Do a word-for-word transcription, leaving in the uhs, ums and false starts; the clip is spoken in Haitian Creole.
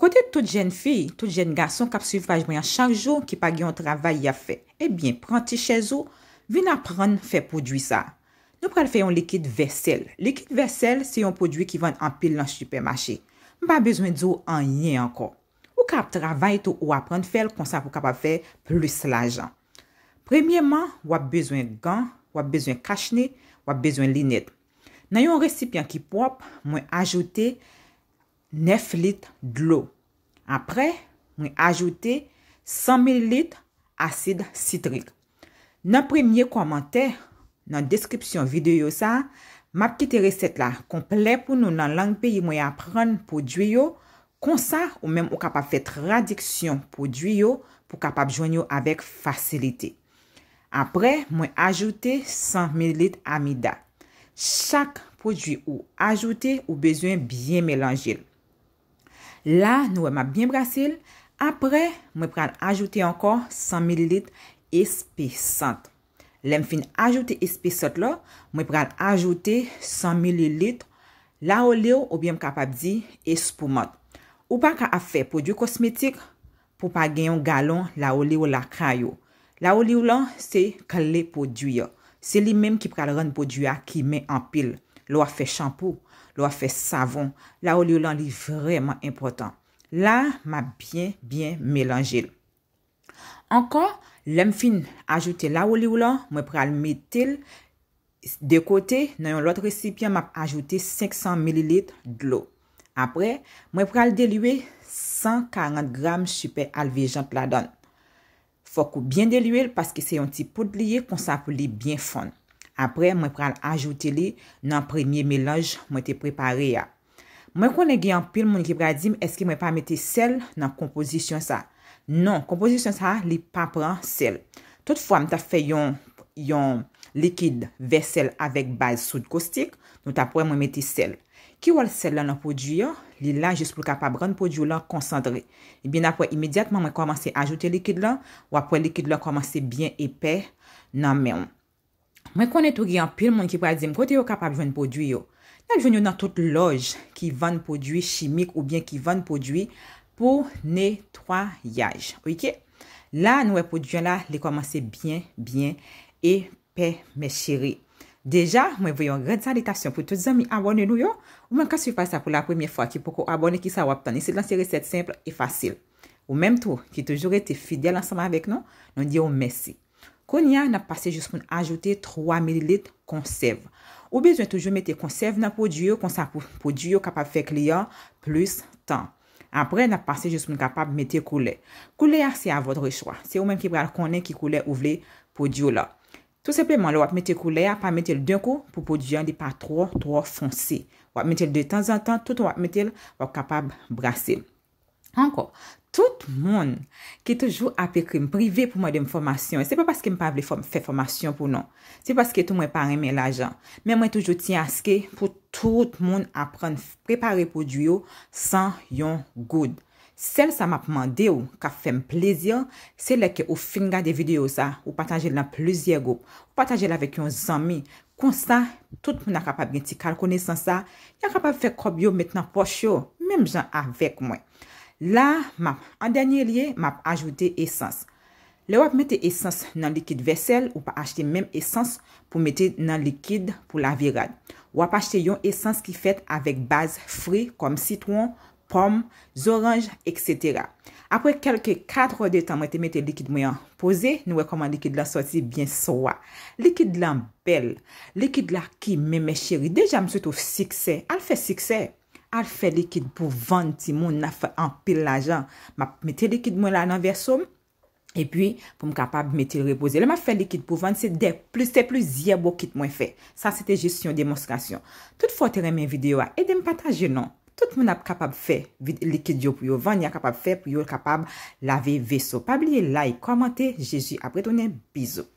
Kote tout jèn fi, tout jèn gason k ap swiv paj mwen an chak jou ki pa gen yon travay y ap fè? Ebyen, pran ti chèz ou, vin aprann fè pwodui sa. Nou pral fè yon likid vèsèl. Likid vèsèl se yon pwodui ki vann anpil nan sipèmache. M pa bezwen di w anyen ankò. Ou ka ap travay tou ou aprann fè l konsa pou w kapab fè plis lajan. Premyèman, w ap bezwen gan, w ap bezwen kachne, w ap bezwen linèt. Nan yon resipyan ki pwòp, mwen ajoute nèf lit dlo. Apre, mwen ajoute san mililit asid sitrik. Nan premye kòmantè, nan deskripsyon videyo sa a, m ap kite resèt la konplè pou nou nan lang peyi mwen aprann pwodui yo, konsa ou menm ou kapab fè tradiksyon pwodui yo pou w kapab jwenn yo avèk fasilite. Apre, mwen ajoute san mililit amida. Chak pwodui ou ajoute, ou bezwen byen melanje l. La, nou wè m ap byen brase l. Apre, mwen pral ajoute ankò san mililit espesant. Lè m fin ajoute espesant la, mwen pral ajoute san mililit lawoliw oubyen m kapab di espoumant. Ou pa ka ap fè pwodui kosmetik pou pa gen yon galon lawoliw lakay ou. Lawoliw lan se kle pwodui an. Se li menm ki pral rann pwodui a kimen anpil. Lè w ap fè chanpou, lè w ap fè savon, lawoliw lan li vrèman enpòtan. La, m ap byen, byen melanje l. Ankò, lè m fin ajoute lawoliw lan, mwen pral mete l de kote nan yon lòt resipyan, m ap ajoute senk san mililit dlo. Apre, mwen pral delwe san karant gram sipè alvejant ladan l. Fòk ou byen delwe l paske se yon ti poud li ye, konsa pou li byen fonn. Apre, mwen pral ajoute li nan premye melanj mwen te prepare a. Mwen konnen gen anpil moun ki pral di m, èske mwen pa mete sèl nan konpozisyon sa? Non, konpozisyon sa, li pa pran sèl. Toutfwa, m t ap fè yon, yon likid vèsèl avèk baz soud kostik, nou t ap wè mwen mete sèl. Ki wòl sèl lan nan pwodui an? Li la jis pou l kapab rann pwodui w lan konsantre. Ebyen, n ap wè imedyatman mwen kòmanse ajoute likid lan, w ap wè likid lan kòmanse byen epè nan men w. Mwen konnen tou gen anpil moun ki pral di m kote yo kapab jwenn pwodui yo. N ap jwenn yo nan tout lòj ki vann pwodui chimik oubyen ki vann pwodui pou netwayaj. Oke? La, nou wè pwodui an la, li kòmanse byen, byen epè, mes chéries. Deja, mwen voye yon gran salitasyon pou tout zanmi abòne nou yo. Ou menm k ap swiv paj sa pou la premyè fwa, ki poko abòne, kisa w ap tann? Isit lan se resèt senp e fasil. Ou menm tou, ki toujou rete fidèl ansanm avèk nou, nou di w mèsi. Kounye a, n ap pase jis pou n ajoute twa mililit konsèv. Ou bezwen toujou mete konsèv nan pwodui yo, konsa pou pwodui yo kapab fè kliyan plis tan. Apre, n ap pase jis pou n kapab mete koulè. Koulè a, se a votre choix. Se ou menm ki pral konnen ki koulè ou vle pwodui w lan. Tou senpleman, lè w ap mete koulè a, pa mete l de kou pou pwodui an li pa twò, twò fonse. W ap mete l de tanzantan, toutan w ap mete l, w ap kapab brase l. Ankò, tout moun ki toujou ap ekri m prive pou mande m fòmasyon, se pa paske m pa vle fè fòmasyon pou nou. Se paske tou mwen pa renmen lajan. Men mwen toujou tyen aske pou tout moun aprann prepare pwodui yo san yon goud. Sèl sa m ap mande w, k ap fè m plezi, se lè ke ou fin gade videyo sa, ou pataje l nan plizyè gwoup, ou pataje l avèk yon zanmi. Konsa, tout moun a kapab gen ti kal konesans sa, y a kapab fè kòb yo met nan pòch yo, menm jan avèk mwen. La, m ap, an dènye lye, m ap ajoute esans. Lè w ap mete esans nan likid vèsèl, ou pa achte menm esans pou mete nan likid pou lavi rad. W ap achte yon esans ki fèt avèk baz fri kòm sitwon, pòm, zoranj, etsetera. Apre kèlke kat è de tan mwen te mete likid mwen an poze, nou wè kòman likid lan sòti byen swa. Likid lan bèl. Likid la kimen, mes chéries. Deja, m swete w siksè. Al fè siksè. Al fè likid pou vann, timoun, n ap fè anpil lajan. M ap mete likid mwen la nan vèso m. Epi, pou m kapab mete l repoze. Lè m ap fè likid pou vann, se de plis, se plizyè bokit mwen fè. Sa se te jis yon demonstrasyon. Tout fwa w te renmen videyo a, ede m pataje non. Tout moun ap kapab fè vid-, likid yo pou yo vann, y a kapab fè pou yo kapab lave veso. Pa bliye like, kòmante, Jezi ap retounen. Bizou.